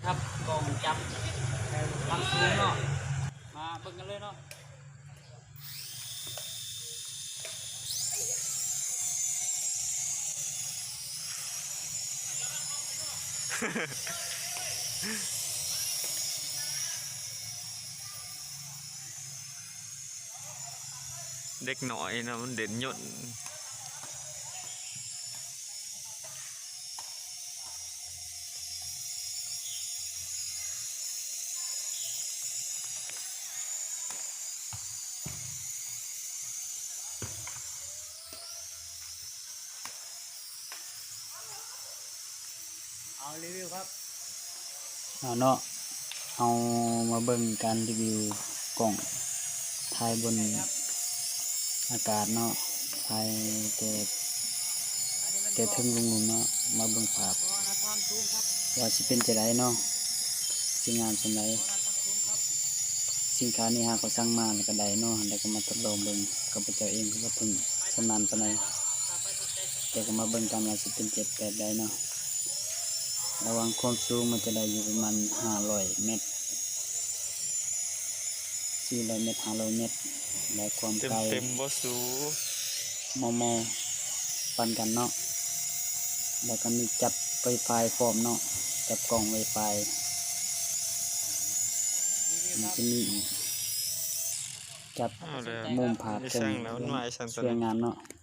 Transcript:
ຄັບ ກ້ອງຈັບຄວາມສູງເນາະ ມາເບິ່ງກັນເລີຍເນາະ. ເດັກນ້ອຍເນາະ ມັນເຫຼັ້ນຍົນ. ເອົາ ຣີວິວຄັບ ເອົາເນາະ ເຮົາມາເບິ່ງການຣີວິວກ້ອງຖ່າຍບົນອາກາດເນາະ ຖ່າຍແຕ່ ແຕ່ເທິງລົງລຸ່ມເນາະ ມາເບິ່ງພາບວ່າຊິເປັນຈັ່ງໃດເນາະ ຊິງາມສ່ຳໃດ. ສິນຄ້ານີ້ຫາກໍສັ່ງມາແລ້ວກໍໄດ້ເນາະ ແລ້ວກໍມາທົດລອງເບິ່ງ ຂ້າພະເຈົ້າເອງກໍບໍ່ເຖິງຊຳນານປານໃດ ແຕ່ກໍມາເບິ່ງກັນວ່າຊິເປັນແບບໃດເນາະ. ລະຫວ່າງຄວາມສູງມັນຈະໄດ້ຢູ່ປະມານຫ້າຮ້ອຍແມັດ ສີ່ຮ້ອຍແມັດ ຫ້າຮ້ອຍແມັດ ແລະຄວາມໄກ ເຕັມໆບໍ່ສູ ມໍ່ໆ ປານກັນເນາະ. ແລ້ວກໍມີຈັບໄວຟາຍພ້ອມເນາະ ຈັບກ້ອງໄວຟາຍ ມັນຈະມີອີກ ຈັບ ເອົາແລ້ວ ມຸມພາບເທິງ ມີແສງແລ້ວ ມັນມາອີ່ຫຍັງຕົວນີ້ ສວຍງາມເນາະ.